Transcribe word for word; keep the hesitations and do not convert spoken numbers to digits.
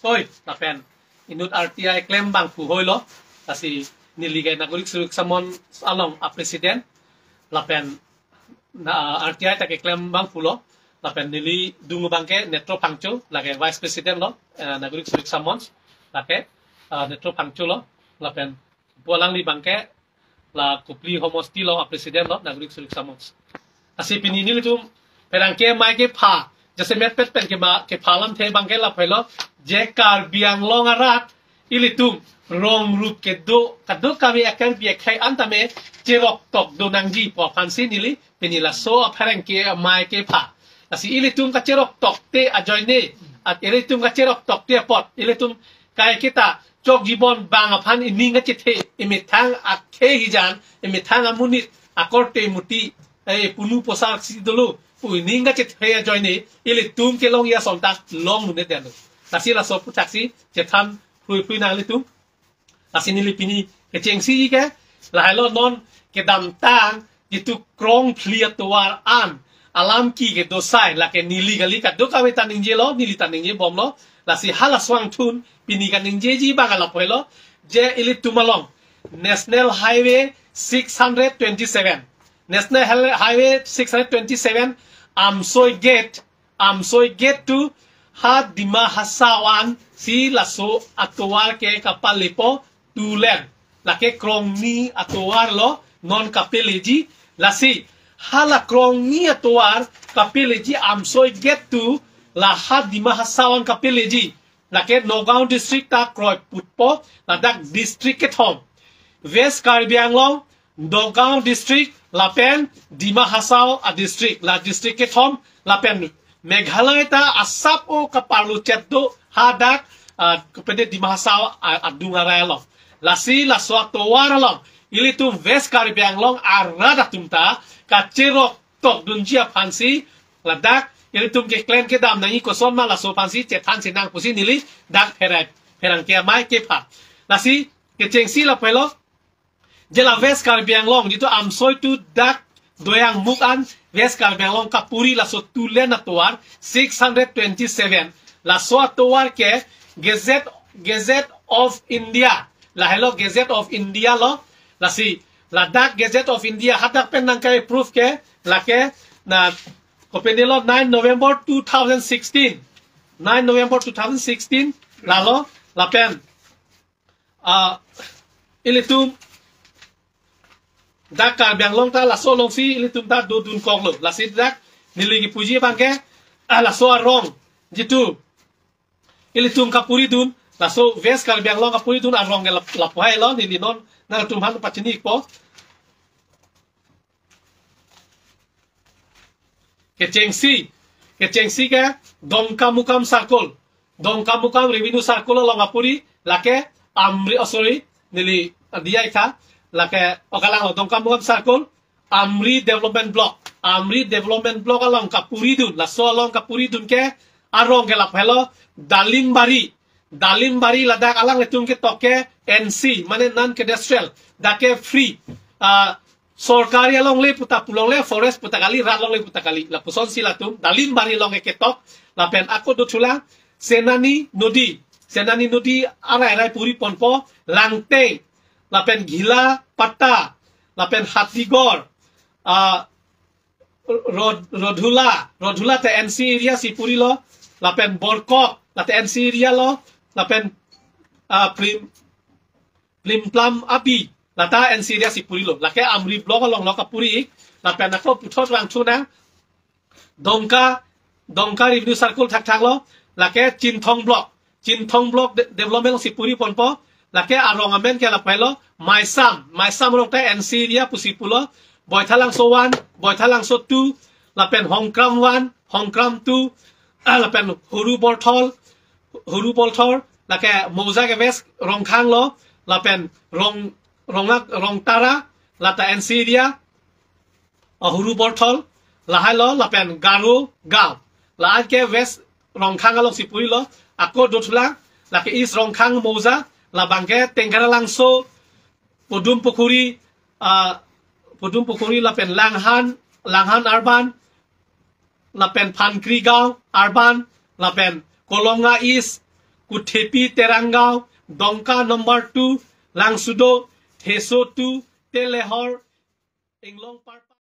koi, lapen inut R T I klem abang pu hoilo, lasi neli ke Nagorik Suraksha Monch along a president, lapen na R T I ta keklem abang pulo, lapen neli dung abang ke Netro Phangcho, lake vice president lo, eh, Nagorik Suraksha Monch, lake, eh, Netro Phangcho lo, lapen pu alangli abang ke la Kopili homosti along a president lo, Nagorik Suraksha Monch. Lasi pini nelitum pherangke amei kepha, jasemet pet pen kema, kepha alamthe abang ke lapu helo, je Karbi Anglong arat ilitum rong rup kedo, kadokave a-Karbi akhei an tame cheroktok do nangji pu aphansi neli pini laso apherangke amei kepha. Lasi ilitum kacheroktok te ajoine, at ilitum kacheroktok te apot, ilitum kai kita chokjibon abang aphan ining kachethe, imethang akhei hijan, imethang amonit, akorte muti, eh, punu posaksi dolo pu ining kachethe ajoine, ilitum kelongji ason ta long mune deno. Lasi laso aputhaksi chethan phrui phrui nanglitum. Lasi neli pini kechengsi ke, lahelo non kedamtang jitu krongphli atovar an alam ki kedo asai, lake neli kali, kadokave ta ningjelo, neli ta ningjebomlo. Lasi hala asonthot pini kaningjeji abang lapu helo, je ilitum along National Highway six hundred twenty-seven, National Hel-, Highway six hundred twenty-seven, Amsoi Gate, Amsoi Gate to ha Dima Hasao ansi laso atovar ke kapalepo two lane. Lake krongni atovar lo non kapeleji. Lasi hala krongni atovar kapeleji Amsoi Gate to la ha Dima Hasao an kapeleji, lake Nagaon district ta kroiputpo, ladak district kethom, West Karbi Anglong, Nagaon district, lapen Dima Hasao a district, la district kethom, lapen Meghalaya ta asap o kaparlo chet do hadak, ah, kopine Dima Hasao a-, adung arai along. Lasi laso atovar along ilitum West Karbi Anglong arat atum ta kacheroktok dunji aphansi ladak ilitum keklem kedam nangji, kosonma laso aphansi chethan sinang pusi neli dak pherai pherangke amei kepha. Lasi kechengsi lapu helo, je la West Karbi Anglong jitu Amsoi to dak Doyangmukh an West Karbi Anglong kapuri laso two lane atovar six hundred twenty-seven. Laso atovar ke Gazette, Gazette of India, lahelo Gazette of India lo. Lasi ladak Gazette of India hadak pen nangkai-approve ke, lake na kopine lo, nine November two thousand sixteen, nine November two thousand sixteen lalo, lapen, ah, ilitum dak Karbi Anglong ta laso alongsi ilitum ta dodunkoklo. Lasi dak neli kipuji abang ke, ah, laso arong jitu ilitum kapuridun, laso West Karbi Anglong kapuridun arong ke lap-, lapu helo, neli non nangtum aphan pachini-ikpo. Kechengsi, kechengsi ke Dongkamukam Circle, Dongkamukam Revenue Circle along kapuri, lake Amri, oh, sorry, neli diya-ik tha, lake, oh, kalang lo, Dongkamukam Circle, Amri Development Block, Amri Development Block along kapuridun, laso along kapuridun ke arong ke lapu helo Dalimbari, Dalimbari, ladak alanglitum ketok ke N C, mane non cadastral, dak ke free. Ah, sorkari alongle puta pulongle, forest puta kali, rat alongle puta kali. Lapusonsi latum Dalimbari along ketok, lapen ako dothulang Senani Nodi, Senani Nodi arai arai puri ponpo, Langteng, lapen Ghila Patta, lapen Hatigor, ah, Rod-, Rodhula, Rodhula ta N C area si purilo, lapen Borkok, la ta N C area lo, lapen, ah, Plim, Plimplam Api, la ta N C area si purilo. Lake Amri block along lo kapuri, lapen ako puthot vangthu nang, Dongka, Dongka Revenue Circle thakthak lo, lake Chinthong block, Chinthong block de-, development si puri ponpo, lake arong amen ke lapu helo, Maisam, Maisam rong ta N C area pusi pulo, Boithalangso one, Boithalangso two, lapen Hongkram one, Hongkram two, ah, lapen Huru Borthol, Huru Borthol, lake Mouza ke West Rongkhang lo, lapen Rong, Rongak, Rongtara, la ta N C area, ah, Huru Borthol, lahai lo, lapen Garo Gaon. La-an ke West Rongkhang along si purilo, ako dothulang, lake East Rongkhang Mouza, labang ke Tengkaralangso, Podum Pukhuri, ah, Podum Pukhuri lapen Langhan, Langhan Urban, lapen Phankri Gaon Urban, lapen Kolonga East, Uthepi Teranggaon, Dongka number two, Langsudo, Theso two, Telehor, Inglongpar